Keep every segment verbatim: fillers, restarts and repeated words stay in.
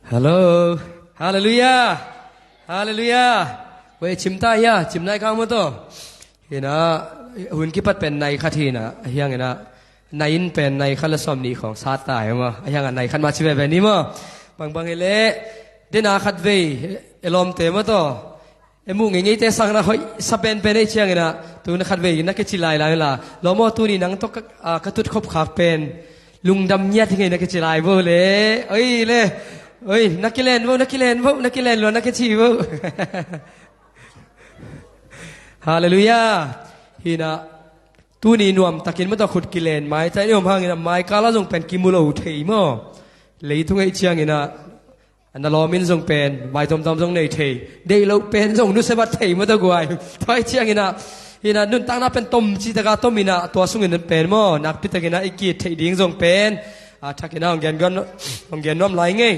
Hello. Halleluiah. Halleluiah. Wei, cim ta hia, cim nai kang maw taw. Hina, hun kipat pen nai khat hina, ahiang ina, nai in pen nai khat la sawm ni khong sat ta hi maw. Ahiang a nai khat ma ci veve ni maw. Bangbang hi le, dena khat vei, e lawmte maw taw. E muh ngeingei te sang na hoih sa penpen ei ciang ina, tu na khat vei na ke ci lai lai la. Lawm aw, tuni nang tawh ka, a, ka tut khop khak pen lungdam ngiat hi ngei na ke ci lai bo le. Oi le. Oi, na kilen bo, na kilen bo, na kilen lo na ke ci bo. Halleluiah. Hina, tuni nuam takin maw taw khut kilen mai ta i om hang ina, mai kala zong pen kimu lo thei maw. Leitung ei ciang ina, na lawm in zong pen vai tomtom zong nei thei, deih loh pen zong nusia vat thei maw taw guai. Tua ei ciang ina, hina, nuntakna pen tom ci taka tom ina, tua sung ina pen maw, nakpi tak ina i kit theih ding zong pen, a, thak ina hong gen, hong gen nuam lai ngei.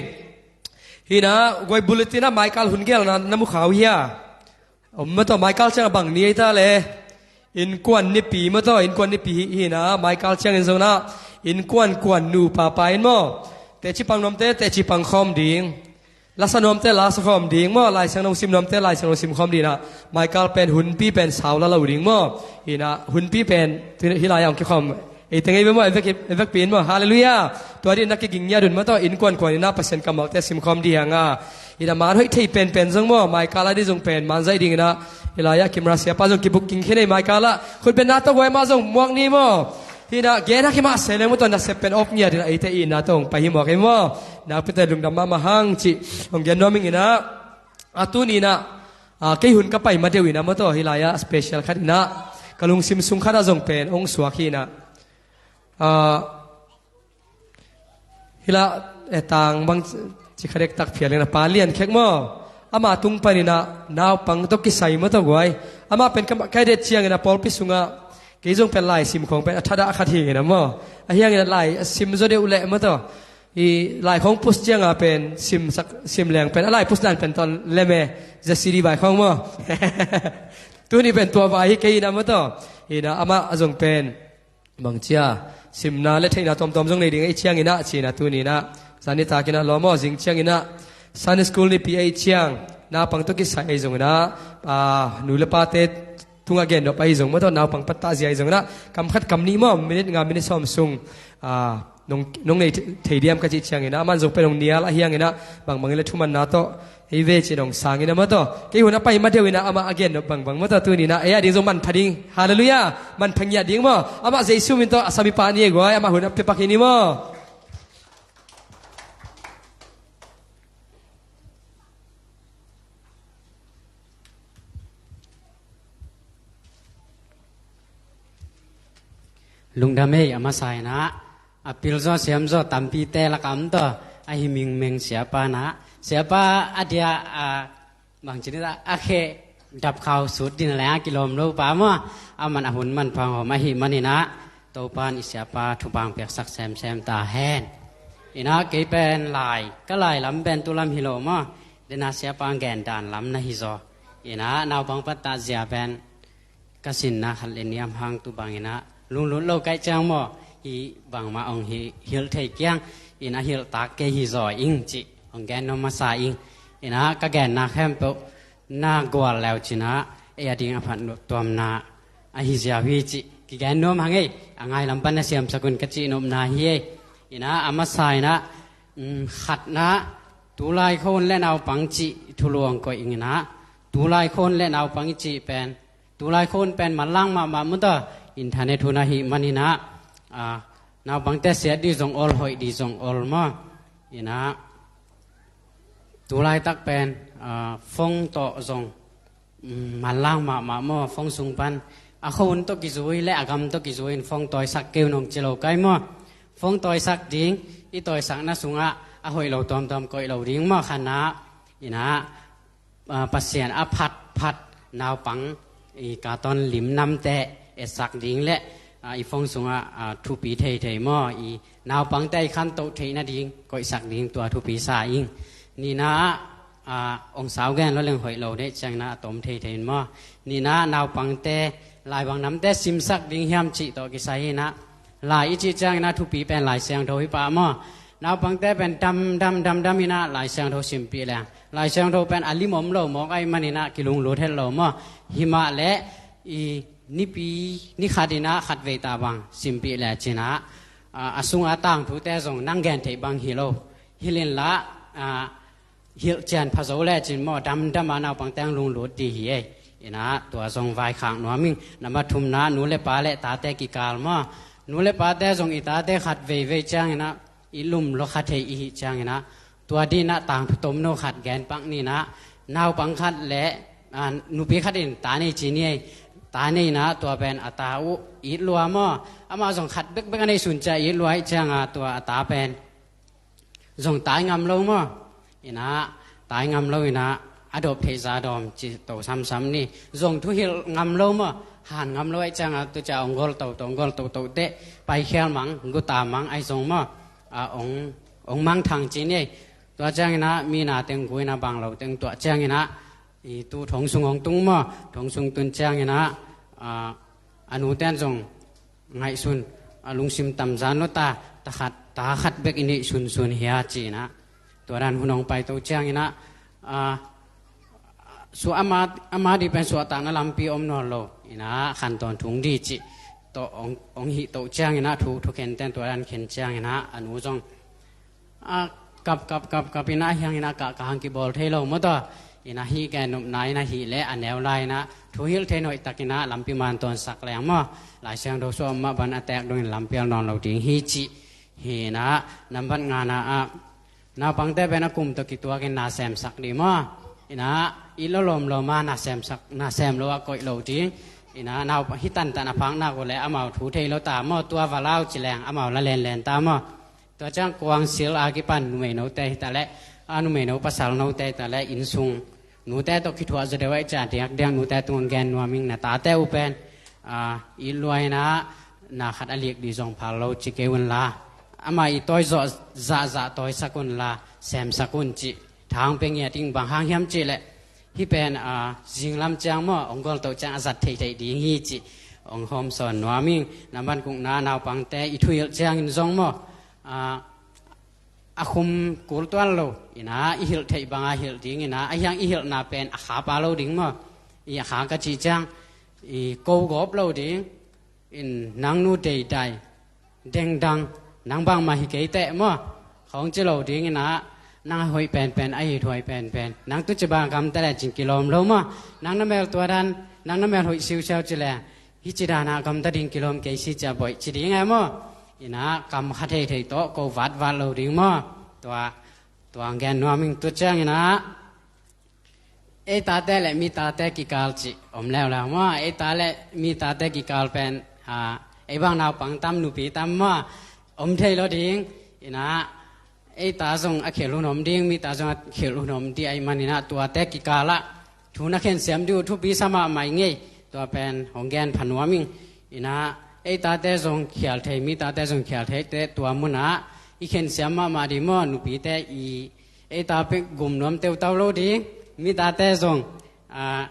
Hina, guai, bulletin ah mai kal hun gelna na mu kha uh hia? Om maw taw, mai kal ciang a bang ni ei ta le. Innkuan nipi maw taw, innkuan nipi hi, hina, mai kal ciang in zong na, innkuan kuan nu papa in maw. Teci pang nuamte, teci pang khawm ding. Lasa nuamte, lasa khawm ding maw, Lai Siangtho sim nuamte, Lai Siangtho sim khawm ding na. Mai kal pen hunpi pen sau la lo ding maw. Hina, hunpi pen, hi lai ah hong kikhawm. Ei teng ei ve maw, ei vek, ei vekpi in maw. Halleluiah. Tua dih na kiging ngiat un maw taw, innkuan kuan ina Pasian kammalte simkhawm dih hang a. Ina man hoih thei penpen zong maw, mai kala dih zong pen, man zaih ding ina. Hi lai ah Kimra siapa zong kibuk king khin ei mai kala. Khut beng na taw guai mah zong muak ni maw. Hina, gen hak hi mah se leng maw taw, na sep pen op ngiat ina, eite ina taw hong pai hi muak ei maw. Nakpite lungdam mahmah hang ci. Hong gen nuam ing ina. A, tuni ina. A, kei hun ka pai ma deuh ina maw taw, hi lai ah special khat ina. Ka lungsim sung khat ah zong pen, hong suak hi ina. A, hi la, e, tang bang ci kha dektak phial ina, Pa Lian Khek maw. Ama tung pan ina, naupang tawh kisai maw taw guai. Ama pen ka, ka det ciang ina pawlpi sungah, kei zong pen lai sim khong pen a thadah khat hi ina maw. Ahiang ina lai a sim zaw deuh leh maw taw. I lai khong pus ciang a pen sim sak, sim leng pen a lai pus dan pen taw lem e, Z C D vai khong maw. Tuni pen tua vai hi kei ina maw taw. Ina ama a zong pen bang cia, simna le theihna tuamtuam zong nei ding ei ciang ina, ci ina tuni ina. Zani tak ina lawm aw, zing ciang ina. Sunday school nipi ei ciang, naupang tawh kisai ei zong ina, a, nu le pate tungah gen nop ei zong maw taw, naupang pattah zia ei zong ina. Kam khat kam nih maw, minit nga, minit sawm sung, a, nong, nong nei thei diam ka cih ciang ina, aman zong pen hong nial ahiang ina, bangbang ina thumanna tawh. Hei ve ci nong sang ina maw taw. Kei hun a pai ma deuh ina amah a gen nop bangbang maw taw tuni ina. Ei a ding zong manpha ding. Halleluiah. Manpha ngiat ding maw. Amah Jesu min tawh a samipa ni e guai. Amah hun a pia pak hi ni maw. Lungdam ei, a masa ina. A pilzaw siamzaw tampite lakah om taw, ahi mingmeng siapa na. Siapa a dia, a, bangci ni ta, a khe dapkhau sut ding leng a kilawm lo pa maw. Aman a hun manpha hong om ahih man ina, Topan i siapa thupha piaksak semsem ta hen. Ina kei pen lai, ka lai lam pen tu lam hi lo maw. Dena siapa gen dan lam na hi zaw. Ina naupang pattah zia pen ka sinna khat le niam hang tu bang ina, lunglut lo kaih ciang maw, hi bangmah hong hi, hilh thei kiang, ina hilh tak kei hi zaw ing cih, hong gen nuam masa ing. Ina ka genna khempeuh na gual leu cina, ei a ding a phat tuamna ahi ziau hi cih kigen nuam hang ei, a ngai lam pan na siamsak un ka cih nopna hi ei. Ina a masa ina, um, khatna, tulai khon le naupang cih thulu hong koih ing ina, tulai khon le naupang i cih pen, tulai khon pen manlang mahmah maw taw, internet hun ahih man ina, a, naupangte siat dih zong ol, hoih dih zong ol maw. Ina tulaitak pen, a, phone tawh zong, um, manlang mahmah maw, phone sung pan. A khua hun tawh kizui le a gam tawh kizui in phone tawisak kei un hong ci lo kai maw. Phone tawisak ding, i tawisakna sungah a hoih lo tuamtuam koih lo ding maw khatna. Ina, a, Pasian a phatphat naupang i cartoon lim namte etsak ding le, a, i phone sungah, a, thupi theithei maw, i naupangte i khantoh theih nading koihsak ding tua thupi sa ing. Nihna ah, a, hong sau gen lo leng hoih lo deih ciang ina a tom theithei in maw. Nihna naupangte lai bang namte simsak ding hiam cih tawh kisai hi ina, lai i cih ciang ina thupi pen Lai Siangtho hi pah maw. Naupangte pen dam dam dam dam inah Lai Siangtho simpih leng, Lai Siangtho pen a lim om lo mawk ahih man inah kilunglut het lo maw. Himah leh i nipi ni khat inah khat vei ta bang simpih le cinah, a, a sunga tangthute zong nang gen theih bang hi lo. Hilh inla, a, hilh cian pha zo le cin maw, damdam a naupangte ang lunglut dih hi ei. Inah tua zong vaikhak nuam ing. Nambat thumna, nu le pa le tate kikal maw. Nu le pate zong i tate khat veivei ciang inah i lum lo kha thei i hih ciang inah, tua dinah tangthu tomno khat gen pak ni inah, naupang khat le, a, nupi khat in ta nei ci ni ei. Ta nei inah tua pen a ta uh it lua maw. Amah zong khat bekbek a nei sun cia it lua ih cianga tua a ta pen zong tai ngam lo maw. Inah tai ngam lo inah a dop theih za dawm ci to samsam ni. Zong thuhilh ngam lo maw. Han ngam lo ih cianga tu cia ong gol toto, ong gol toto teh, paikhial mang, guta mang ahi zong maw, a, ong, ong mang thang ci ni. Tua ciang inah mi na teng gu inah bang lo teng tuah ciang inah i tu thong sung hong tung maw. Thong sung tun ciang inah, a, a nuten zong ngaihsun, a, lungsim tamzan lo ta, ta khat, ta khat bek i neih sunsun hi a ci inah. Tua dan hun hong paito ciang inah, a, suah ama, ama dih pen suahtakna lampi om nawn lo. Inah khantawn thung dih cih tawh ong, ong hih toh ciang inah thu, thu khen ten tua dan khen ciang inah a nu zong, a, kap kap kap kap inah hiang inah ka, ka hang kibawl thei lo maw taw. Inah hih gen nopna inah hih leh a neu lai inah thuhilh thei noih tak inah lampi man tawn sak leng maw. Lai Siangtho suah mah ban a tek dongin lampial nawn lo ding hi cih. Hi inah nambat ngana ah, naupangte pen a kum tawh kituakin na semsak dih maw. Inah i lo lawmlawm a na semsak, na sem lo a koih lo ding. Inah nau hi tantan a phaknak uh leh amau thu thei lo ta maw, tua va lau ci leng amau la lenlen ta maw. Tua ciang kuang sil a kipan numeinote hi ta leh, a, numeino pasal note hi ta leh, innsung nute tawh kithuah zaw deuh a i ciah diakdiak nute tung gen nuam ing. Na tate uh pen, a, i luai inah na khat a lik dih zong phal lo ci kei unla, amah i tawi zawh zahzah tawisak unla, semsak un cih thang pia ngiat ing. Bang hang hiam cih leh hih pen, a, zinglam ciang maw, ong gol toh ciang a zat theihtheih ding hi cih ong hawmsawn nuam ing. Nambat gukna, naupangte i thuhilh ciangin zong maw, a, a khum kul tuan lo inah i hilh theih banga hilh ding inah, a hiang i hilhna pen a kha pa lo ding maw. I a kha ka cih ciang i ko gawp lo ding. In nang nu deidai, dengdang, nang bangmah hi kei teh maw, khawng ci lo ding inah, nang a hoih penpen, a it huai penpen, nang tu ci bang gamta le cin kilawm lo maw. Nang na mel tua dan, nang na mel hoih siusiau ci le, hih ci dan a gamta ding kilawm kei si cia boih ci ding e maw. Inah kam kha theithei tawh ko vatvat lo ding maw. Tua, tua gen nuam ing. Tu ciang inah ei tate le mi tate kikal cih om leuleu maw. Ei ta le mi tate kikal pen, a, ei bang naupang tam nupi tam maw, om thei lo ding. Inah ei ta zong a khel hun om ding, mi ta zong a khel hun om ding ahih man inah tuate kikal ah thu na khensiam ding uh thupi sa mahmah ing ei. Tua pen hong gen pha nuam ing. Inah ei tate zong khial thei, mi tate zong khial thei teh tua munah i khensiam mahmah ding maw. Nupite i ei ta pek gum nuam teutau lo ding. Mi tate zong, a,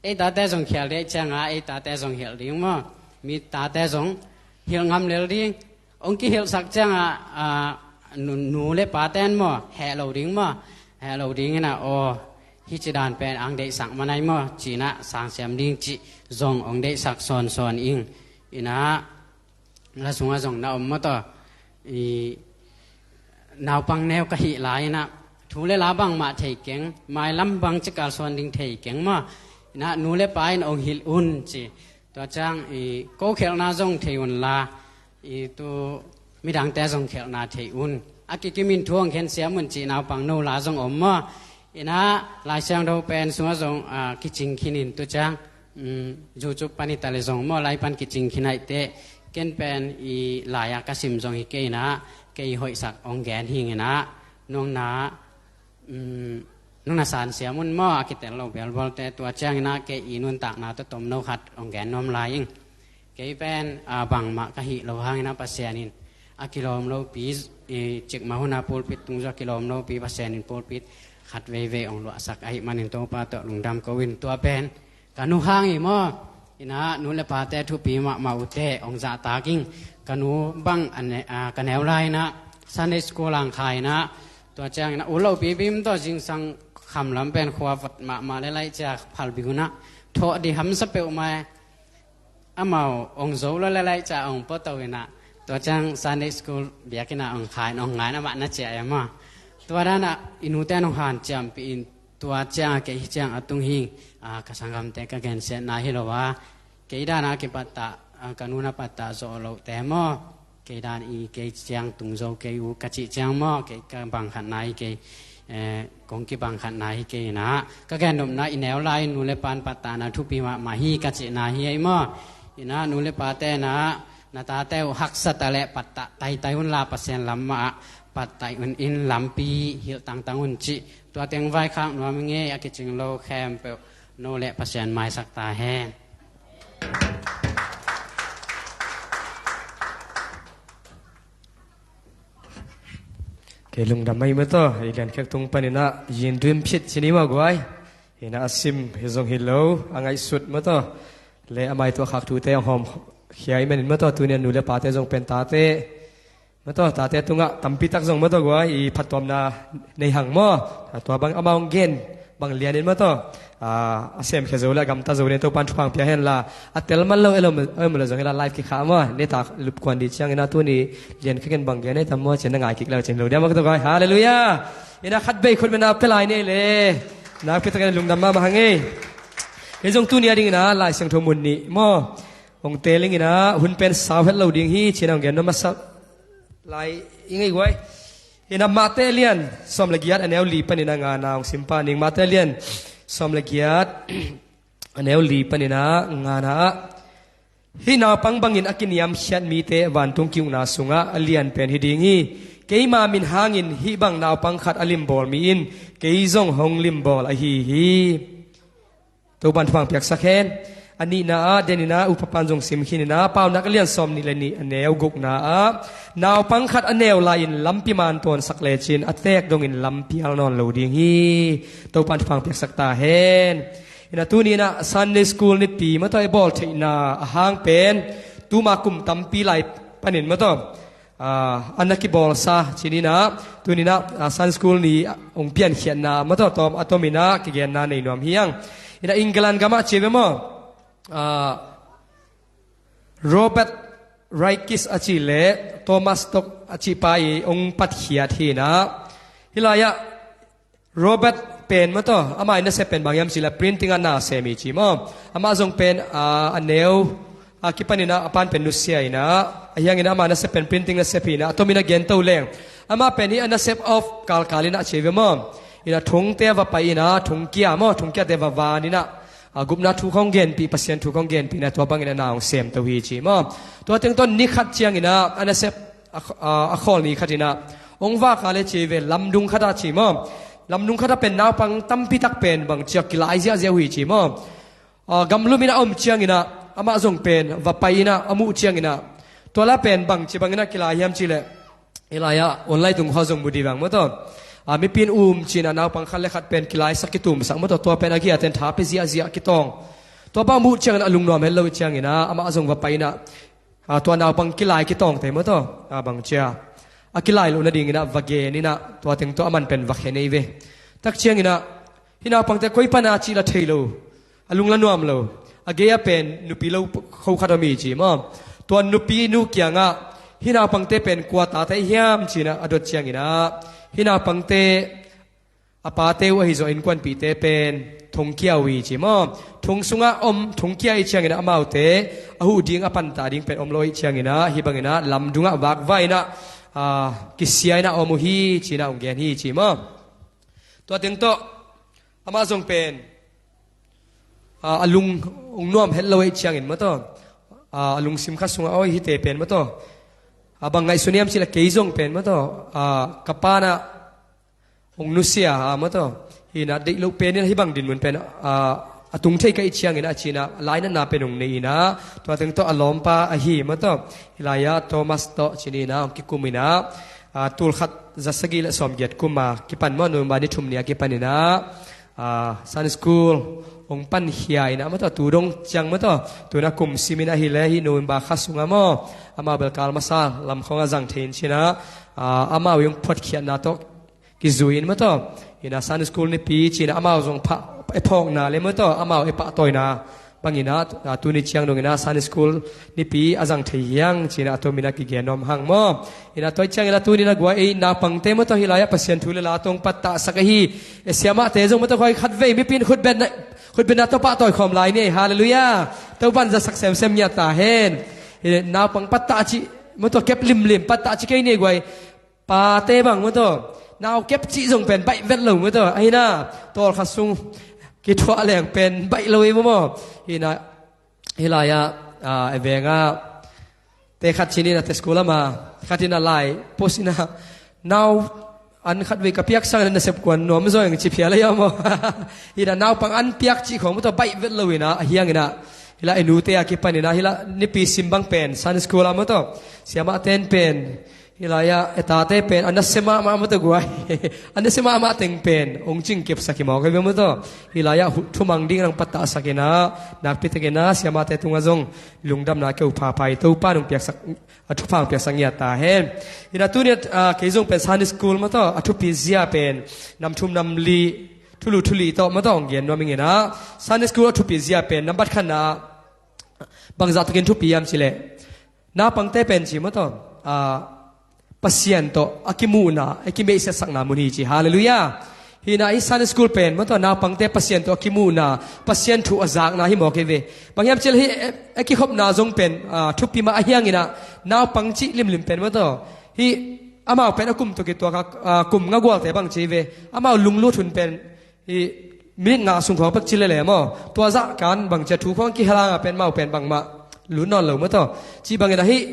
ei tate zong khial dih cianga ei tate zong hilh ding maw. Mi tate zong hilh ngam lel ding. Ong kihilhsak cianga, a, nu, nu le paten maw, heh lo ding maw. Heh lo ding inah, aw, hih ci dan pen ang deihsak manai maw, ci inah sangsiam ding cih zong ong deihsak sawnsawn ing. Inah la sungah zong na om maw taw. I naupang neu ka hih lai inah thu le la bangmah thei keng, mailam bang ci kalsuan ding thei keng maw. Inah nu le pa in ong hilh un ci. Tua ciang i ko khelhna zong thei unla, i tu midangte zong khelhna thei un. A kikimin thu ong khensiam un cih naupang no la zong om maw. Inah Lai Siangtho pen sungah zong, a, kicing khin in tu ciang, um, YouTube pan i ta le zong maw, lai pan kicing khin aih teh, ken pen i lai-ah ka sim zong hi kei inah, kei hoihsak ong gen hi ing inah, nong na, um, nong na sansiam un maw, a kitel lo belbalte. Tua ciang inah kei i nuntakna tawh tomno khat ong gen nuam lai ing. Kei pen, a, bangmah ka hih lo hang inah Pasian in a kilawm lopi, i, cikmah hun a pulpit tung zaw a kilawm lopi Pasian in pulpit khat veivei ong luahsak ahih manin Topa tawh lungdam ko in. Tua pen ka nu hang hi maw. Inah nu le pate thupi mahmah uh teh ong zahtak ing. Ka nu bang a ne, a, ka neu lai inah Sunday school ang khai inah, tua ciang inah u lo pipi mah tawh zingsang khamlam pen khua vat mahmah le laih cia phalbi unah thawh di hamsa peuhmah e. Amau ong zo lo le laih cia ong poto inah, tua ciang Sunday school biakinn ah ong khai in ong ngai in amah na ciah e maw. Tua danah i nute in ong hanciampih in, tua ciang a kei hi ciang a tung hi. A, ka sanggamte ka gensiatna hi lo a, kei danah kipattah, a, ka nuna pattah zawh lohte maw, kei dan i kei ciang tung zo kei uh ka cih ciang maw, kei ka bang khatna hi kei, eh, kong kibang khatna hi kei inah, ka gennopna i neu lai nu le pan pattahna thupi mahmah hi ka cihna hi ei maw. Inah nu le pate inah na tate uh haksat a le pattah taitai un la, Pasian lam mah ah pattah un in lampi hilh tangtang un cih tua teng vaikhak nuam ing ei. A kicing lo khempeuh no le Pasian maisak ta hen. Kei lungdam mai mah tawh, i liankhek tung paninah yin duim phit cini mah guai. Hinah a sim hi zong hi lo, a ngaihsut mah tawh le a maituah khak thute a hawm khia i manin mah tawh, tuni a nu le pate zong pen tate mah tawh, tate tungah tampitak zong mah tawh guai, i phattuamna nei hang maw. A tua bang amah hong gen bang lianin mah tawh, a, a semkhia zo le a gamta zo nen Topan thupha pia henla, a tel man lo elo, elo zong hela live kikhah maw, neta lupkuan dih ciangin a tuni lian khakin bang gen ei tam maw, cian na ngai kik lo cin lo dia maw ka tawh guai. Halleluiah. Inah khat bei khut mena pelai nei le, na pitakin lungdam mahmah hang ei. Hei zong tuni a dingin a Lai Siangtho mun nih maw ong teling inah hun pen sau het lo ding hi cin a ong gen nuam masa lai i ngei guai. Inah Mate lian sawm le giat a neu li panin a ngana ong simpa ning. Mate lian sawm le giat a neu li panin a ngana ah, hih naupang bangin a kiniamkhiat mite vantung ki-ukna sungah a lian pen hi ding hi. Keima min hangin hih bang naupang khat a limbawl mi in kei zong hong limbawl ahi hi. Topan thupha piaksak hen. A nihna ah, den inah upa pan zong sim khin inah, Paunak a lian sawm nih le nih a neu gukna ah, naupang khat a neu lai-in lampi man tawnsak lecin a teek dongin lampial nawn lo ding hi. Topan thupha piaksak ta hen. Inah tuni inah Sunday school nipi mah tawh i bawl theihna a hang pen tuma kum tampi lai panin mah tawh, a, a na kibawlsa cin inah, tuni inah, a, Sunday school ni ong piankhiatna mah tawh tawm a tom inah kigenna nei nuam hi ang. Inah England gamah ci ve maw, a, Robert Raikes a cih le Thomas Stock a cih pa i ong patkhiat hi inah, hih lai-ah Robert pen mah tawh, amah in nasep pen bang hiam cih le printing ah na sem hi ci maw. Amah zong pen, a, a neu a kipan inah a pan pen nusia inah, a hiang inah amah nasep pen printing nasep hi inah, a tom inah gen to leng, amah pen hih a nasep of kalkal inah ci ve maw. Inah thongte va pai inah thongkia maw, thongkiate va van inah, a, gupna thu khong genpih, Pasian thu khong genpih inah tua bangin a na ong sem to hi ci maw. Tua teng tawh ni khat ciang inah a nasep a, a, a khawl ni khat inah ong vak a le ci ve, lamdung khat ah ci maw. Lamdung khat ah pen naupang tampitak pen bang cia kilai ziahziah uh hi ci maw. A, gamlum inah a om ciang inah amah zong pen va pai inah a muh ciang inah, tua la pen bang ci bang inah kilai hiam cih le, hih lai-ah online tung khaw zong mu dih vang maw tawh. A, mipi in um ci inah naupang khat le khat pen kilaisak kitumsak maw tawh, tua pen a giaten tha pia ziahziah kitawng. Tua bang muh ciang inah a lungnuam het lo ciang inah amah zong va pai inah, a, tua naupang kilai kitawngte maw tawh, a, bang cia a kilai loh nading inah va gen inah tua teng tawh a man pen va khe nei ve. Tak ciang inah hih naupangte koi pan a cih la thei lo, a lung la nuam lo. A gei a pen nupi lo kho khat om hi ci maw. Tua nupi nu kiangah hih naupangte pen kua tate hiam ci inah a dot ciang inah hih naupangte a pate uh ahi zawh innkuanpihte pen thongkia uh hi ci maw. Thong sungah om thongkia ih ciang inah amaute a huh ding a pantah ding pen om lo ih ciang inah hih bang inah lamdung ah vakvai inah, a, kisia inah om uh hi ci inah ong gen hi ci maw. Tua teng tawh amah zong pen, a, a lung ong nuam het lo ih ciangin maw tawh, a, a lungsim khat sungah, oi, hihte pen maw tawh, a, bang ngaihsun hiam cih le kei zong pen maw tawh, a, ka pa inah ong nusia a maw tawh, hi inah deih loh pen inah hih bang dinmun pen, a, a tung thei ka ih ciang inah ci inah lainatna pen ong nei inah tua teng tawh a lawmpa ahi maw tawh, hih lai-ah Thomas tawh ci inah ong kikum inah, a, tul khat za sagih le sawm giat kum a kipan maw, November ni thum ni a kipan inah, a, Sunday school hong pankhia in ah maw taw, tu dong ciang maw taw, tu-in ah kum simin ahih leh hih November kha sungah maw, amau bel kal masa lam khawng a zang thei in ci-in ah, ah, amau i hong phuatkhiatna tawh kizui in maw taw, in ah Sunday school nipi ci-in ah amau zong pha, e phawkna le maw taw, amau e pahtawina bangin ah, ah, tuni ciang dongin ah Sunday school nipi a zang thei hi hang ci-in ah a tomin ah kigen nuam hang maw. In ah tua ciangin ah tuni-in ah guai, ei naupangte maw taw, hih lai-ah Pasian thu le la tawh hong pattahsak ahi, e siamahte zong maw taw, khatvei mipi in khut beng na, khut bengna tawh pahtawi khawm lai ni ei. Halleluiah. Topa'n zatsak semsem ngiat ta hen. Hih naupang pattah cih maw taw, kep limlim pattah cih kei ni ei guai. Pate bang maw taw, nau kep cih zong pen baih vet lo maw taw. Ahi na, tawlkhat sung kithuah leng pen baih lo hi maw. Hih na, hih lai-ah, ah, e veng ah te khat ci-in ah, te school ah maw, khat in ah lai post in ah, nau an khatvei ka piak sang in ah nasep kuan nuam zaw ing ci phial ahi maw. Hih na, naupang an piak cih khawng maw taw baih vet lo in ah, ahi hangin ah, hih lai e nute a kipanin ah, hih lai nipi sim bang pen Sunday school ah maw taw, siamahte in pen, hih lai-ah e tate pen a nasia mahmah maw taw guai. A nasia mahmah teng pen hong cingkepsak hi mawk hi ve maw taw. Hih lai-ah hu, thumang ding in ah hong pattahsak in ah, nakpi takin ah siamahte tungah zong lungdamna keu phapha hi. Topa'n hong piaksak, a thupha hong piaksak ngiat ta hen. In ah tuni-in ah, ah, kei zong pen Sunday school maw taw, a thupi zia pen nam thum nam li, thulu thuli tawh maw taw hong gen nuam ing in ah. Sunday school a thupi zia pen nambat khatna ah, bangzah takin thupi hiam cih leh, naupangte pen ci maw taw, ah, Pasian tawh a kimuhna, a kimeihsetsakna mun hi ci. Halleluiah. Hih na, hih Sunday school pen maw taw, naupangte Pasian tawh a kimuhna, Pasian thu a zakna hi mawk hi ve. Bang hiam cih leh hih e, e kikhopna zong pen, ah, thupi mah ahi hangin ah, naupang cih limlim pen maw taw, hih amau pen a kum tawh kituak a, ah, kum nga gualte bang ci hi ve. Amau lunglut hun pen hih minute nga sung khawng bek ci lel e maw. Tua zah kan bangci a thu khawng kihel hang a pen amau pen bangmah lut nawn lo maw taw. Cih bangin ah hih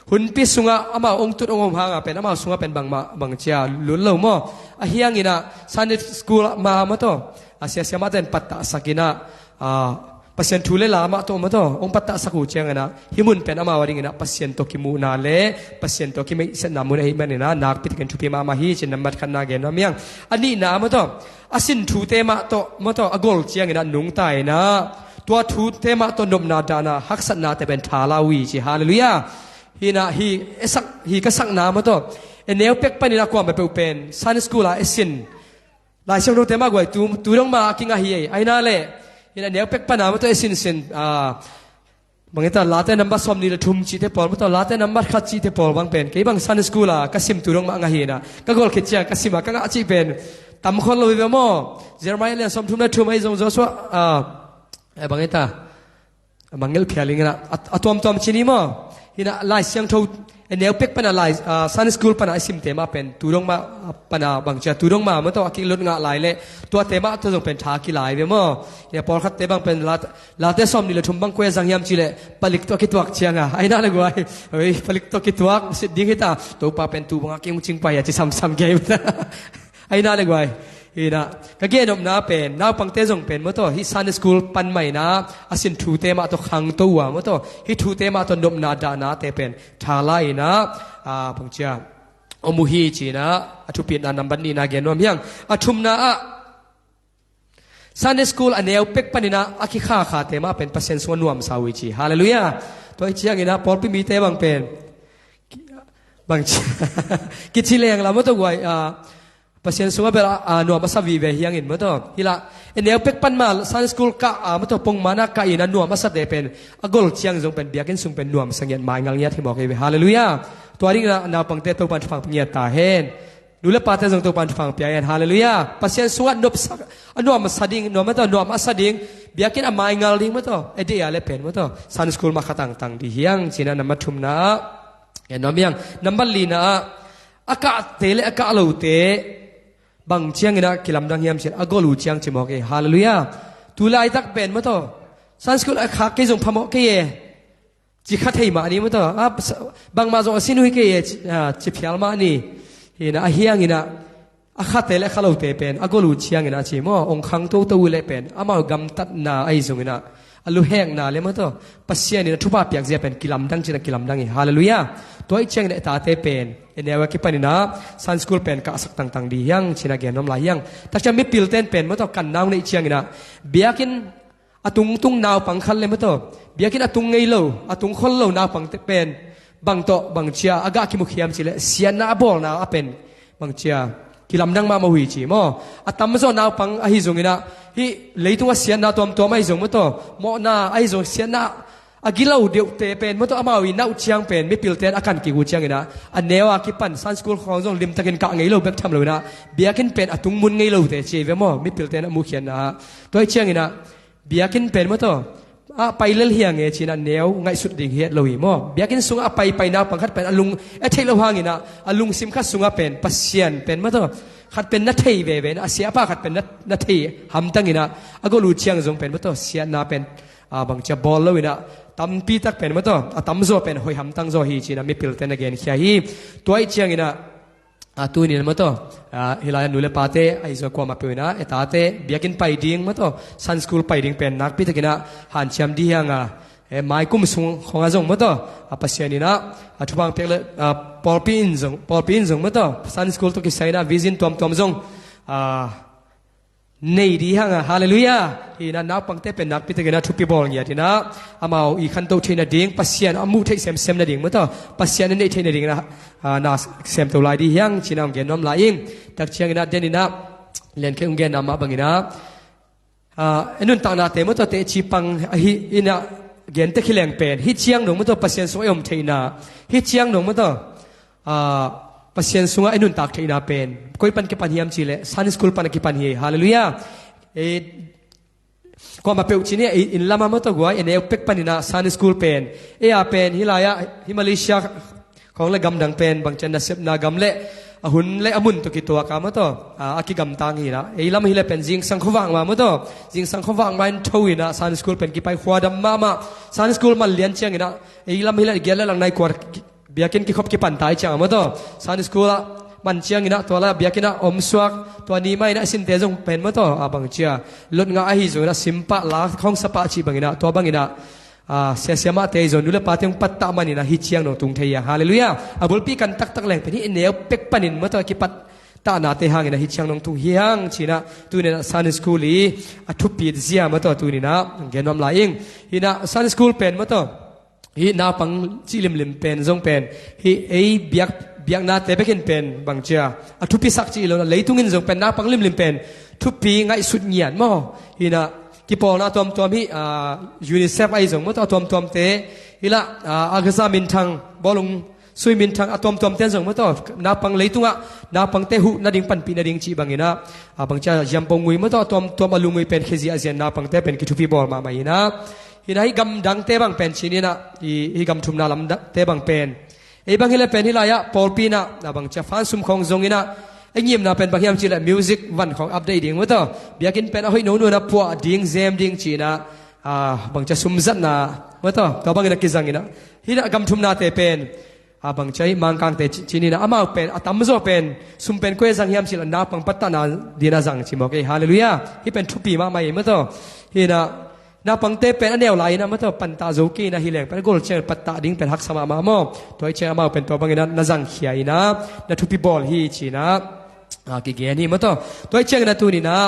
hunpi sungah amau hong tut hong om hang a pen amau sungah pen bangmah bangci a lut lo maw. Ahi hangin ah Sunday school ah maw taw, a sia siamahte in pattahsak in ah, ah, Pasian thu le la mah tawh maw taw hong pattahsak uh ciangin ah, hih mun pen amau adingin ah Pasian tawh kimuhna le Pasian tawh kimeihsetna mun ahih manin ah, nakpi takin thupi mahmah hi ci-in nambat khatna gen nuam hi hang. A nihna maw taw, a sin thute mah tawh maw taw a gol ciangin ah nungta in ah, tua thute mah tawh nopna dahna haksatnate pen thala uh hi ci. Halleluiah. Hih na, hih e sak, hih ka sakna maw taw, e neu pek panin ah kuamah peuh pen Sunday school ah e sin Lai Siangthote mah guai tu, tu dong mah a kingah hi ei. Ahi na leh, hih na, neu pek pan a maw taw e sinsin, ah, bang hita, Late nambat sawmnih le thum cihte pawl maw taw, Late nambat khat cihte pawl bang pen kei bang Sunday school a ka sim tu dong mah ngah hi na. Ka gol khit ciang ka sim a ka ngah cih pen tam khol lo hi ve maw. Jeremiah lian sawmthum le thum ahi zong, Joshua, ah, eh, bang hita, a mangngilh phial ing in ah, a, a tuamtuam ci ni maw. Hih na, Lai Siangtho, e neu pek pan a lai, ah, Sunday school pan a i simte mah pen tu dong mah, ah, pan a bang ci a, tu dong mah maw taw a kilut ngah lai leh, tuate mah tawh zong pen tha kilai ve maw. Hih na, pawlkhatte bang pen Late, Late sawmnih le thum bang koi a zang hiam cih leh, palik tawh a kituak ciang a, ahi na leh guai, oi, palik tawh a kituak sit ding hita, Topa pen tu bang a kei hong cing pah hi a ci samsam kei. Ahi na leh guai. Hih na, ka gen nopna pen, naupangte zong pen maw taw, hih Sunday school pan mah in ah, a sin thute mah tawh khangto uh a maw taw, hih thute mah tawh nopna dahnate pen thala in ah, ah, bang ci a, om uh hi ci-in ah, a thupitna nambat nihna gen nuam hi hang. A thumna ah, Sunday school a neu pek panin ah a kikhakhate mah pen Pasian sungah nuamsa uh hi ci. Halleluiah. Tua hi ciangin ah pawlpi mite bang pen, bang ci, kici leng la maw taw guai, ah, Pasian sungah bel a, a nuam a sa vive hi hang in maw taw. Hih la, e neu pek pan mah Sunday school kah a maw taw, pongman a kah in a nuam a sate pen, a gol ciang zong pen biakinn sung pen nuamsa ngiat, maingal ngiat hi mawk hi ve. Halleluiah. Tua dingin ah naupangte Topa'n thupha hong pia ngiat ta hen. Nu le pate zong Topa'n thupha hong pia hen. Halleluiah. Pasian sungah nopsa, a nuam a sa ding, nuam maw taw, nuam a sa ding, biakinn a maingal ding maw taw, e deih a leh pen maw taw, Sunday school mah kha tangtang ding hi hang ci-in ah nambat thumna ah, e nuam hi hang. Nambat lina ah, a kahte le a kah lote bang ciangin ah kilamdang hiam cih leh, a gol uh ciang ci mawk hi. Halleluiah. Tu laitak pen maw taw, Sunday school a khak kei zong phamawh kei e, ci kha thei mah ni maw taw. Ah, sa, bangmah zong a sin uh hi kei e, ci, ah, ci phial mah ni. Hih na, ahi hangin ah, a khate le a kha lote pen a gol uh ciangin ah ci maw, hong khangto to uh leh pen amau gamtatna ahi zongin ah, a luhekna le maw taw, Pasian in a thupha piak zia pen kilamdang ci-in ah kilamdang hi. Halleluiah. Tua hi ciangin ah e tate pen, e neu a kipanin ah Sunday school pen kahsak tangtang ding hi hang ci-in ah gen nuam lai hi hang. Takciang mipilte in pen maw taw, kanna hong neih ciangin ah, biakinn a tungtung naupang khat le maw taw, biakinn a tung ngei lo, a tung khol lo naupangte pen bang tawh bang cia a gah kimu hiam cih leh siatna a bawlna ah pen bang cia kilamdang mahmah uh hi ci maw. A tamzaw naupang ahi zongin ah, hih leitungah siatna tuamtuam ahi zong maw taw, mawhna ahi zong, siatna a gilo deuhte pen maw taw, amau i nau ciang pen mipilte in a kan kik uh ciangin ah, a neu a kipan Sunday school khawng zong limtakin kah ngei lo bek tham loin ah, biakinn pen a tung mun ngei lote ci hi ve maw, mipilte in a mukhiatna ah. Tua hi ciangin ah, biakinn pen maw taw, a pai lel hi hang e ci-in ah neu ngaihsut ding hi het lo hi maw. Biakinn sungah a paipai naupang khat pen a lung, a theih loh hangin ah, a lungsim khat sungah pen Pasian pen maw taw, khat pen na thei veve in ah, a siapa khat pen na, na thei hamtangin ah, a golh uh ciang zong pen maw taw, siatna pen, a, bang cia bawl loin ah, tampi tak pen maw taw, a tamzaw pen hoih hamtang zaw hi ci-in ah mipilte na genkhia hi. Tua hi ciangin ah, a, tuni-in maw taw, a, hih lai-ah nu le pate ahi zong kuamah peuh in ah, e tate biakinn pai ding maw taw, Sunday school pai ding pen nakpi takin ah hanciam dih hi hang a, e, mai kum sung khawngah zong maw taw, a, Pasian in ah, a, thupha piak le, a, pawlpi in zong, pawlpi in zong maw taw, Sunday school tawh kisai in ah vision tuamtuam zong, a, nei dih hi hang a, halleluiah. Hi in ah naupangte pen nakpi takin ah thupi bawl ngiat in ah, amau i khantoh theih nading, Pasian a muh theih semsem nading maw taw, Pasian a neih theih nading in ah, a, na semto lai dih hi hang ci-in ah hong gen nuam lai ing. Tak ciangin ah den in ah, Lian Khek hong genna mah bangin ah, a, i nuntaknate maw taw, teci pang ahi in ah, gen tek hi leng pen hih ciang dong maw taw, Pasian sungah i om theihna, hih ciang dong maw taw, a, Pasian sungah i nuntak theihna pen koi pan kipan hiam cih leh Sunday school pan a kipan hi, halleluiah. E, kuamah peuh ci-in ah, e, inn lamah maw taw guai, e neu pek panin ah Sunday school pen, e a pen hih lai-ah, hih Malaysia khawng le gamdang pen bang cia nasepna gam le a hun le a mun tawh kituak a maw taw, a, a kigamtang hi in ah, ei lam hi leh pen zingsang khuavak mah maw taw, zingsang khuavak mah in tho in ah Sunday school pen kipai, khuadam mahmah. Sunday school man lian ciangin ah, ei lam hi leh giat le lang nai kuar biakinn kikhop kipan ta hi ciang a maw taw, Sunday school ah man ciangin ah tua lai biakinn ah om suak, tua ni mah in ah a sinte zong pen maw taw, a, bang cia lot ngah ahi zongin ah, sim pah, la khawng sa pah cih bangin ah, tua bangin ah, a, siasia mahte ahi zong nu le pate hong pattah manin ah hih ciang dong tung thei hi hang, halleluiah. A bulpi kan taktak leng pen hih i neu pek panin maw taw, a kipattahnate hangin ah hih ciang dong tung hi hang ci-in ah, tuni-in ah Sunday school i a thupi zia maw taw, tuni-in ah gen nuam lai ing. Hi in ah Sunday school pen maw taw, hih naupang cih limlim pen zong pen, hih ei biak, biaknate bekin pen bang cia a thupisak cih lo in ah, leitungin zong pen naupang limlim pen thupi ngaihsut ngiat maw. Hi in ah kipawlna tuamtuam hih, a, UNICEF ahi zong maw taw, a tuamtuamte, hih lai-ah, a, Gaza minthang, bawlung sui minthang a tuamtuamte zong maw taw, naupang leitungah naupangte huh nading, panpih nading cih bangin ah, a, bang cia ziampo ngui maw taw, a tuamtuam a lungngui pen khezia a zian naupangte pen kithupi bawl mahmah hi in ah. Hi in ah hih gamdangte bang pen ci-in ah, hih, hih gam thumna lamdangte bang pen, ei bang hi leh pen hih lai-ah pawlpi in ah, a, bang cia fan sum khawng zongin ah, ei ngimna pen bang hiam cih leh music van khawng update ding maw taw, biakinn pen a hoih nono in ah puah ding, zem ding ci-in ah, a, bang cia sum zatna maw taw, tua bangin ah kizang in ah, hi in ah gam thumnate pen, a, bang cia hih Mangkangte ci-, ci-in ah, amau pen a tamzaw pen sum pen koi-ah zang hiam cih leh naupang pattahna dingin ah zang ci mawk ei, halleluiah. Hih pen thupi mahmah ei maw taw. Hi in ah naupangte pen a neu lai-in ah maw taw, pantah zo kei in ah, hi leng pen a gol ciang pattah ding pen haksa mahmah maw. Tua hi ciang amau pen tua bangin ah na zangkhia in ah, na thupi bawl hi ci-in ah, a, kigen hi maw taw. Tua hi ciangin ah tuni-in ah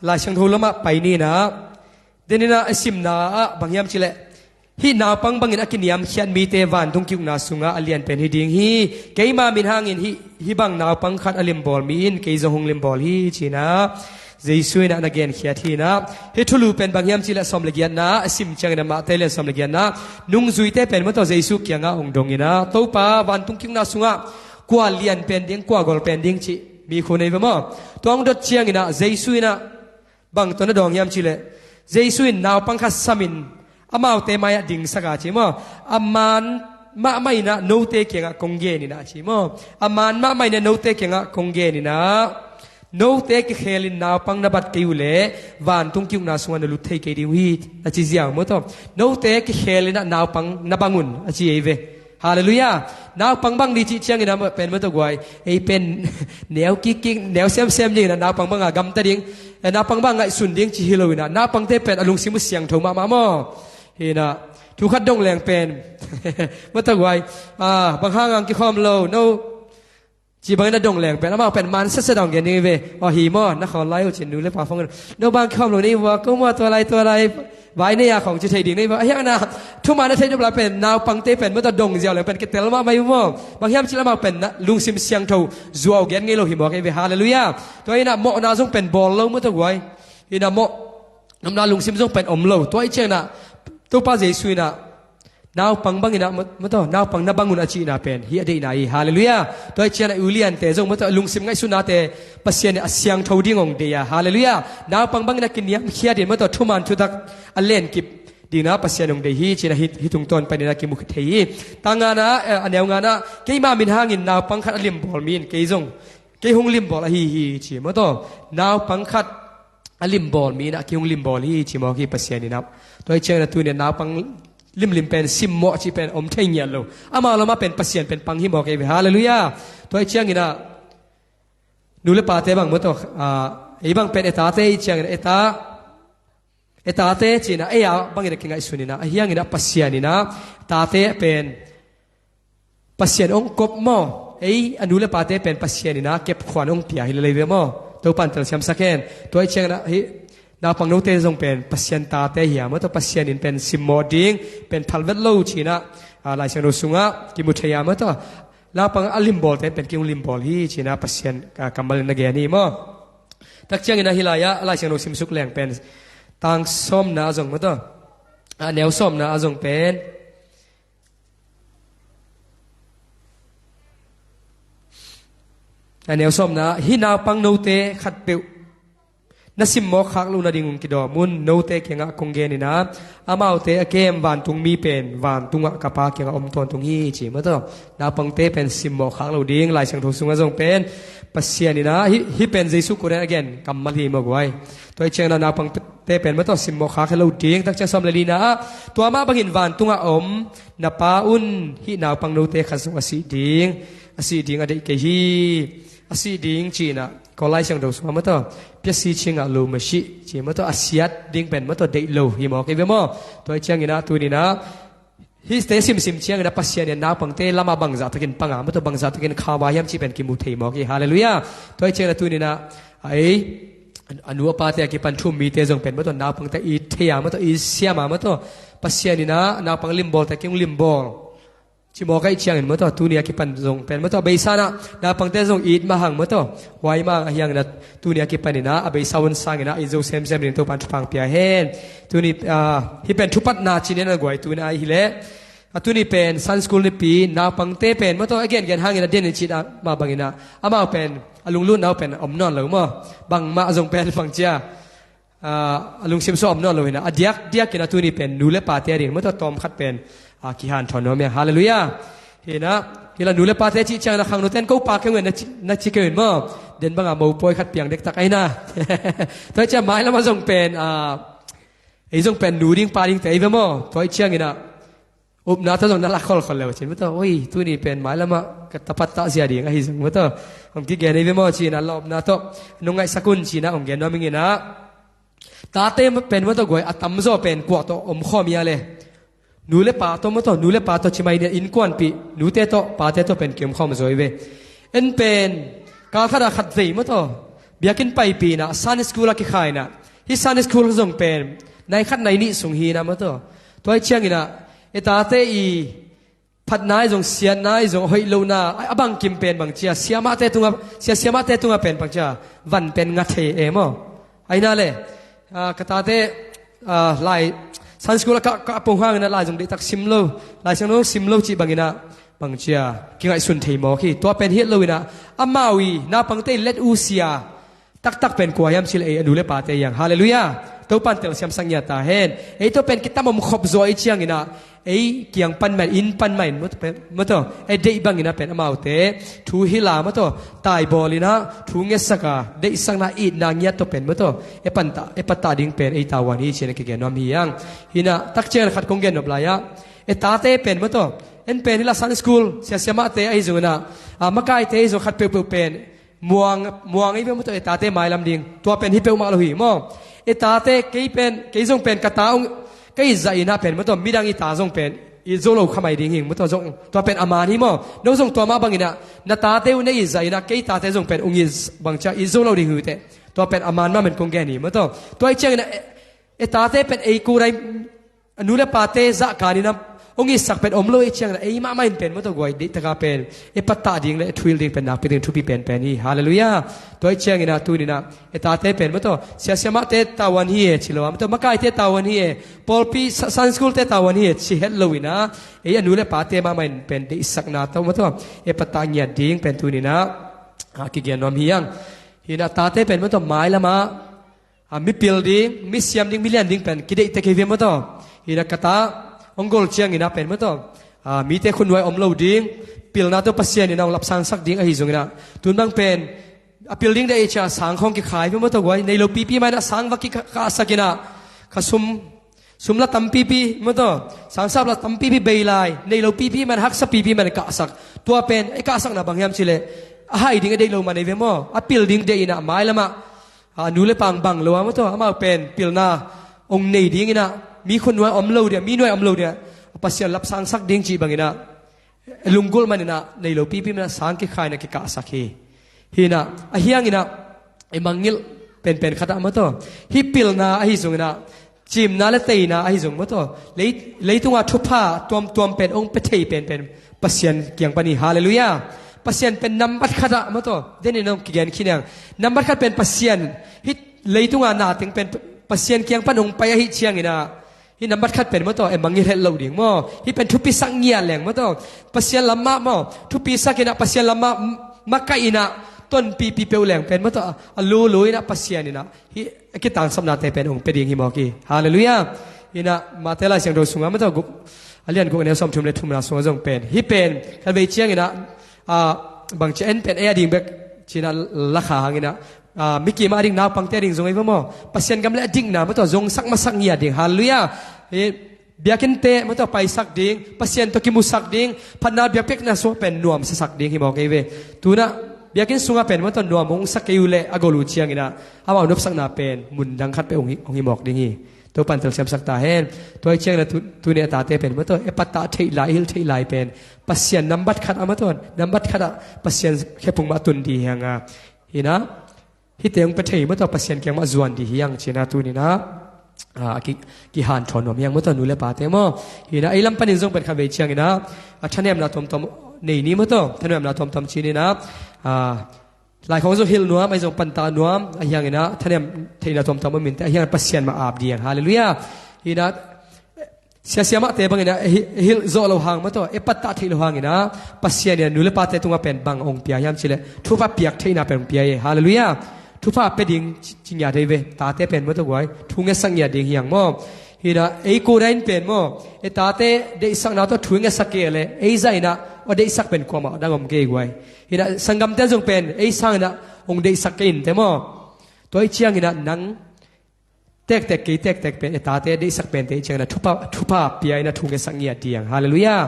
Lai Siangtho lamah pai ni in ah, den in ah a simna ah bang hiam cih leh, hih naupang bangin a kiniamkhiat mite vantung ki-ukna sungah a lian pen hi ding hi. Keima min hangin hih, hih bang naupang khat a limbawl mi in kei zong hong limbawl hi ci-in ah Jesu in ah na genkhiat hi in ah, hih thulu pen bang hiam cih leh sawm le giatna a sim ciangin ah, Mate lian sawm le giatna, nungzuite pen maw taw Jesu kiangah hong dong in ah, Topa, vantung ki-ukna sungah kua lian pen ding, kua gol pen ding cih mi khu nei ve maw. Tua hong dot ciangin ah Jesu in ah bang tawh na dawng hiam cih leh, Jesu in naupang khat samin amaute mai-ah dingsak a ci maw. A maan mahmah in ah note kiangah kong gen in ah ci maw. A maan mahmah in ah note kiangah kong gen in ah, note kikhelin naupang na bat kei uh leh vantung ki-ukna sungah na lut thei kei ding uh hi, a ci ziau maw taw. Note kikhelin ah naupang na bang un, a ci ei ve. Halleluiah. Naupang bang ni cih ciangin ah pen maw taw guai, ei pen neu kikkik, neu semsem dingin ah naupang bangah gamta ding, eh, naupang bangah ngaihsun ding cih hi loin ah, naupangte pen a lungsim uh siangtho mahmah maw. Hi in ah thu khat dong leng pen maw taw guai, a, bang hang hong kikhawm lo, no Ci bangin a dong leng pen amau pen man setset a hong gen ding hi ve. Aw hi maw, na khawl lai uh cin nu le pa phone in, no bang kikhawm lo nei vua, ko maw tua lai tua lai vai nei a khawng ci thei ding nei vua. A hiang na thuman a thei nop la pen naupangte pen maw tawh dong ziau leng pen kitel mahmah hi uh maw. Bang hiam cih leh amau pen na lungsim siangtho zuau gen ngei lo hi mawk ei ve. Halleluiah. Tua inah mawhna zong pen bawl lo maw tawh guai. Inah mawh nopna lungsim zong pen om lo. Tua i cianginah Topa Jesu inah naupang banginah maw tawh, naupang na bang un a cihna pen hi a deihna hi. Halleluiah. Tua i cianginah uliante zong maw tawh lungsim ngaihsutnate Pasian in a siangtho ding hong dei a. Halleluiah. Naupang banginah kiniamkhiat in maw tawh thuman thutak a lenkip dingna Pasian hong dei hi cina hi, hi tungtawn paninah kimu thei hi. Tangana, eh, a neu ngana, keima min hangin naupang khat a limbawl mi in kei zong kei hong limbawl ahi hi ci maw tawh. Naupang khat a limbawl mi inah kei hong limbawl hi ci mawk hi Pasian inah. Tua i cianginah tuni naupang limlim pen simmawh cih pen om thei ngiat lo. Amau lamah pen Pasian pen pang hi mawk ei ve. Halleluiah. Tua i cianginah nu le pate bang maw tawh, ah, ei bang pen e tate i cianginah e ta, e tate cinah ei a bangin a kingaihsun inah a hianginah Pasian inah tate pen Pasian hong kop maw. Ei a nu le pate pen Pasian inah kepkhuan hong pia hi lelei ve maw. Topan telsiamsak hen. Tua i cianginah hi naupang note zong pen Pasian tate hi a maw tawh, Pasian in pen simmawh ding pen phalvet lo cinah, ah, Lai Siangtho sungah kimu thei a maw tawh. Naupang a limbawlte pen kei hong limbawl hi cinah Pasian, ah, kammal in na gen hi maw. Tak cianginah hi lai-ah Lai Siangtho simsuk leng pen tang sawmna a zong maw tawh, a neu sawmna a zong pen, a neu sawmna, hih naupang note khatpeuh na simmawh khak loh nading hong kidawm un. Note kiangah kong gen inah amaute a kem vantungmi pen vantungah ka Pa kiangah om tawntung hi ci maw tawh. Naupangte pen simmawh khak lo ding Lai Siangtho sungah zong pen Pasian inah hih, hih pen Jesu kut in a gen kammal hi maw guai. Tua i cianginah naupangte pen maw tawh simmawh khak hi lo ding. Tak ciang sawm le lina ah, tua mah bangin vantungah om na Pa un hih naupang note khat zong a sih ding, a sih ding a deih kei hi. A sih ding cinah Kawl Lai Siangtho sungah maw tawh, pia si cingah lo masih ci maw tawh, a siat ding pen maw tawh deih lo hi mawk ei ve maw. Tua i cianginah tuninah hihte simsim cianginah Pasian in naupangte lamah bangzah takin panga maw tawh, bangzah takin khauba hiam cih pen kimu thei mawk hi. Halleluiah. Tua i cianginah tuninah a ei a nu a pate a kipan thu-um mite zong pen maw tawh naupangte it thei a maw tawh, it siam a maw tawh, Pasian inah naupang limbawlte kei hong limbawl ci mawk ahih ciangin maw tawh, tuni a kipan zong pen maw tawh a beisa inah naupangte zong it mah hang maw tawh, huai mah hang a hianginah tuni a kipan inah a beisa hun sanginah it zo semsem ding Topan thupha hong pia hen. Tuni, ah, hih pen thupatna cinin a guai tuni a hi leh, a tuni pen Sunday school nipi, naupangte pen maw tawh a gengen hangin a den in cih mah banginah amau pen a lunglutna uh pen om nawn lo maw. Bangmah zong pen bangcia, ah, a lungsim sung om nawn lo hinah a diakdiakin a tuni pen nu le pate a ding maw tawh tawmkhat pen, ah, kihanthawn nuam hi hang. Halleluiah. Hinah hih la nu le pate cih ciangin a khangnote in ko pa kei ung hen na ci, na ci kei un maw. Den banga mopawi khat piang dektak ahi na. Tua hi ciang mailamah zong pen, ah, ei zong pen nu ding pa dingte ei ve maw. Tua hi cianginah upna tawh zong na lak kholkhol leu cin maw tawh, oi, tuni pen mailamah ka tapat tah zia ding ahi zong maw tawh, hong kigen ei ve maw cinah la upna tawh nong ngaihsak un cinah hong gen nuam ing inah. Tate pen maw tawh guai a tamzaw pen kua tawh omkhawm hi a le, nu le pa tawh maw tawh, nu le pa tawh ci mai ni a, innkuanpih nute tawh pate tawh pen kiomkhawm zaw hi ve. En pen kal khatah khatvei maw tawh biakinn paipih inah Sunday school a kikhai inah, hih Sunday school zong pen nai khat nai nih sung hi inah maw tawh. Tua hi cianginah e tate i phatna i zong, siatna i zong, hoih lohna a, a bangkim pen bangcia, siamahte tungah, sia siamahte tungah pen bangcia van pen nga thei e maw. Ahi na le, ah, ka tate, ah, lai Sunday school a kah, kah pong hangin a lai zong deihtak sim lo, Lai Siangtho zong sim lo cih banginah bangcia kingaihsun thei mawk hi. Tua pen hi het lo inah amau i naupangte i let uh sia taktak pen kua hiam cih leh ei a nu le pate hi hang. Halleluiah. Topan telsiamsak ngiat ta hen. Ei tawh pen kitam om khop zaw i cianginah ei kiang pan mah in, inn pan mah in maw tawh, ei deih banginah pen amaute thu hilh a maw tawh, taibawl inah thu ngetsak a, deihsakna, itna ngiat tawh pen maw tawh e pantah, e pattah ding pen ei tavuan hi cinah kigen nuam hi hang. Hinah tak ciangin khat kong gen nop lai-ah, e tate pen maw tawh, en pen hi la Sunday school sia siamahte ahi zonginah, ah, makaite ahi zong khat peuhpeuh pen muang, muang ei ve maw tawh e tate mailam ding. Tua pen hi peuhmah lo hi maw. E tate kei pen, kei zong pen ka ta ung, ka itzah inah pen maw tawh midang i ta zong pen it zo lo kha mai ding hi maw taw. Zong tua pen a man hi maw. No zong tua mah bangin ah na tate uh na it zah in ah kei tate zong pen hong it bang ciang it zo lo ding hi uh teh. Tua pen a man mah man kong gen hi maw taw. Tua ahih ciangin ah e, e tate pen ei kudai a nu le pate zahkan in ah hong itsak pen om lo ahih ciangin ah ei mahmah in pen maw taw guai, deih taka pen e pattah ding le e thuhilh ding pen nakpi ding thupi penpen hi. Halleluiah. Tua ahih ciangin ah tuni in ah e tate pen maw taw, sia siamahte tavuan hi e ci lo a maw taw, makaite tavuan hi e, pawlpi sa-, Sunday school-te tavuan hi e ci het lo in ah ei a nu le pate mahmah in pen deihsakna tawh maw taw e pattah ngiat ding pen tuni in ah a kigen nuam hi hang. Hi in ah tate pen maw taw mailam ah a, mipil ding, misiam ding, milian ding pen kideih tek hi ve maw taw. Hi in ah ka ta hong gol ciangin ah pen maw taw, a, mite khutnuai om lo ding, pilna tawh Pasian in ah hong lapsangsak ding ahi zongin ah tun bang pen a pil ding deih ciang sang khawng kikhai ve maw taw guai. Nei lo pipi mah in ah sang va kikahsak in ah kha sum, sum la tampipi maw taw, sangsap la tampipi bei lai, nei lo pipi mah in, haksa pipi mah in kahsak. Tua pen e kahsakna bang hiam cih leh a hai ding a deih lo mah nei ve maw. A pil ding deih in ah mailam ah a, nu le pa hong bang lo a maw taw, amau pen pilna hong nei ding in ah mi khutnuai om lo ding, mi nuai om lo ding, Pasian lapsangsak ding cih bangin ah lunggulh man in ah nei lo pipi man in ah sang kikhai in ah kikahsak hi. Hi in ah a hiang in ah e mangngilh penpen khat ah maw taw, hih pilna ahi zongin ah cimna le teina ahi zong maw taw, lei-, leitunga thupha tuamtuam pen hong pia thei penpen Pasian kiang pan hi. Halleluiah. Pasian pen nambat khat ah maw taw, den in hong kigen khin hi hang. Nambat khat pen Pasian, hih leitunga na teng pen Pasian kiang pan hong pai ahih ciangin ah hih nambat khat pen maw taw e mangngilh het loh ding maw. Hih pen thupisak ngiat leng maw taw, Pasian lam mah maw, thupisak in ah Pasian lam mah makaih in ah tonpipi peuh leng pen maw taw a lulu in ah Pasian in ah hih a kitangsapnate pen hong pia ding hi mawk hi. Halleluiah. Hi in ah Mate Lai Siangtho sungah maw taw guk, a lian guk a neu sawmthum le thumna sungah zong pen hih pen khatvei ciangin ah, a, bang ci en pen ei a ding bek ci in ah la kha hangin ah, a, mikim a ding naupangte a ding zong ei va maw, Pasian gam le a dikna maw taw zongsak masak ngiat ding. Halleluiah. Hih biakinnte maw taw paisak ding, Pasian tawh kimusak ding, phatna biakpiakna sungah pen nuamsasak ding hi mawk ei ve. Tu in ah biakinn sungah pen maw taw nuam hong sa kei uh leh a gol uh ciangin ah amau nopsakna pen mun dang khat peuh hong hi, hong hi mawk ding hi. Topa'n telsiamsak ta hen. Tua ahih ciangin ah tu, tuni a tate pen maw taw e pattah theih lai, hilh theih lai pen Pasian nambat khat ah maw taw, nambat khat ah Pasian khephung mah tun ding hi hang a. Hi in ah hihte hong pia thei maw taw Pasian kiang mah zuan ding hi hang ci in ah tuni in ah, a, ki, kihanthawn nuam hi hang maw taw nu le pate maw. Hi in ah ei lam panin zong pen khatvei ciangin ah, a, thanemna tuamtuam nei ni maw taw, thanemna tuamtuam ci ni in ah, a, lai khawng zong hilh nuam, ahi zong panta nuam, a hiangin ah thanem theihna tuamtuam om in teh, a hiangin Pasian mah ap ding. Halleluiah. Hi in ah sia siamahte bangin ah hi, hilh zawh loh hang maw taw, e pattah theih loh hangin ah Pasian in ah nu le pate tungah pen bang hong pia hiam cih leh thupha piak theihna pen hong pia hi. Halleluiah. Thupha pia ding ci, ci ngiat hi ve, tate pen maw taw guai, thu ngetsak ngiat ding hi hang maw. Hi in ah ei kudai in pen maw e tate deihsakna tawh thu ngetsak kei leh ei zah in ah a deihsak pen kuamah dang om kei guai. Hi in ah sanggamte zong pen ei sangin ah hong deihsak kei in teh maw. Tua ahih ciangin ah nang tektek kei tektek pen e tate deihsak pente ahih ciangin ah thupha, thupha pia in ah thu ngetsak ngiat ding. Halleluiah.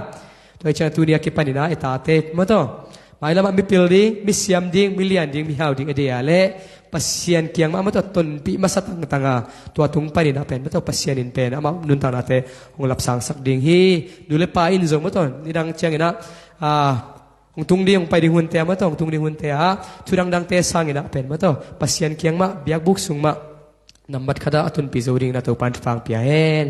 Tua ahih ciangin ah tuni a kipan in ah e tate maw taw mailam ah mipil ding, misiam ding, milian ding, mihau ding a deih a leh Pasian kiang mah maw taw tonpih masa tangtang a, tua tung panin ah pen maw taw Pasian in pen amah nuntaknate hong lapsangsak ding hi. Nu le pa in zong maw taw nidang ciangin ah, a, hong tung ding, hong pai ding hunte ah maw taw, hong tung ding hunte ah thu dangdangte sangin ah pen maw taw Pasian kiang mah, biakbuk sung mah nambat khat ah a tunpih zo dingin ah Topa'n thupha hong pia hen.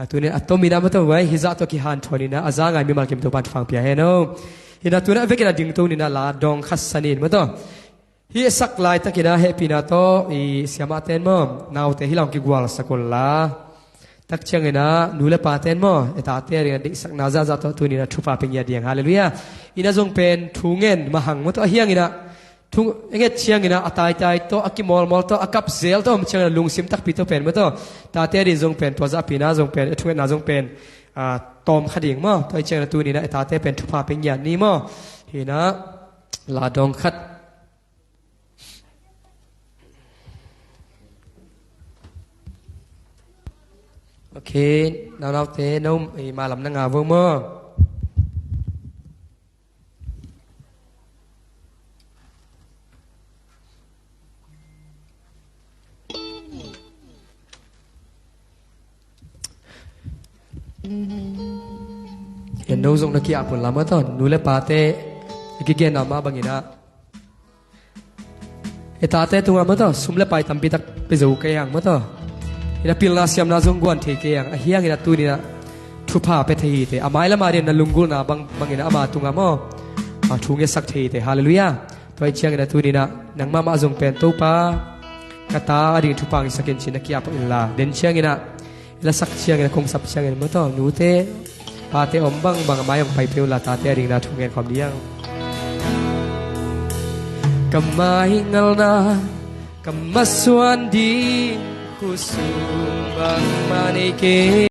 A, tuni a tomin ah maw taw guai, hih zah tawh kihanthawn in ah a za ngai mimal kim Topa'n thupha hong pia hen o. Hi in ah tuni a vekin a dingto ni in ah la dawng khat sa ni in maw taw. Hih a sak laitakin ah hehpihna tawh i siamahte in maw, naute hih lam kigualsak un la. Tak ciangin ah nu le pate in maw, e tate a ding a deihsakna zahzah tawh tuni in ah thupha pia ngiat ding. Halleluiah. Hi in ah zong pen thu ngen mah hang maw taw, a hiangin ah thu nget ciangin ah a taitai tawh, a kimawlmawl tawh, a kap zel tawh om ciangin ah lungsim takpi tawh pen maw taw tate a ding zong pen tua zahpihna zong pen, a thungetna zong pen, a, tawm kha ding maw. Tua ahih ciangin ah tuni in ah e tate pen thupha pia ngiat ni maw. Hi in ah la dawng khat. Ok, naunaute, no, eh, malam na ngah vo maw. No zong na ki-ap un la maw taw, nu le pate i kigenna mah bangin ah, i tate tungah maw taw, sum le pai tampi tak pia zo kei hang maw taw, i na pilna siamna zong guan thei kei hang. Ahi hangin ah tuni-in ah thupha pia thei hi te, a mailam adingin na lunggulhna bang, bangin ah ama tungah maw, a thu ngetsak thei hi te. Halleluiah. Tua ahih ciangin ah tuni-in ah nangmah mah zong pen, Topa, ka ta adingin thupha hong hisak in, ci-in na ki-ap un la. Den ciangin ah, i lasak ciangin ah, kong sap ciangin maw taw, nute pate om bangbang a mai hong pai phei un la, tate adingin ah thu ngen khawm ding. Ka mai ngalna, ka masuan ding khutsung bangmah nei kei.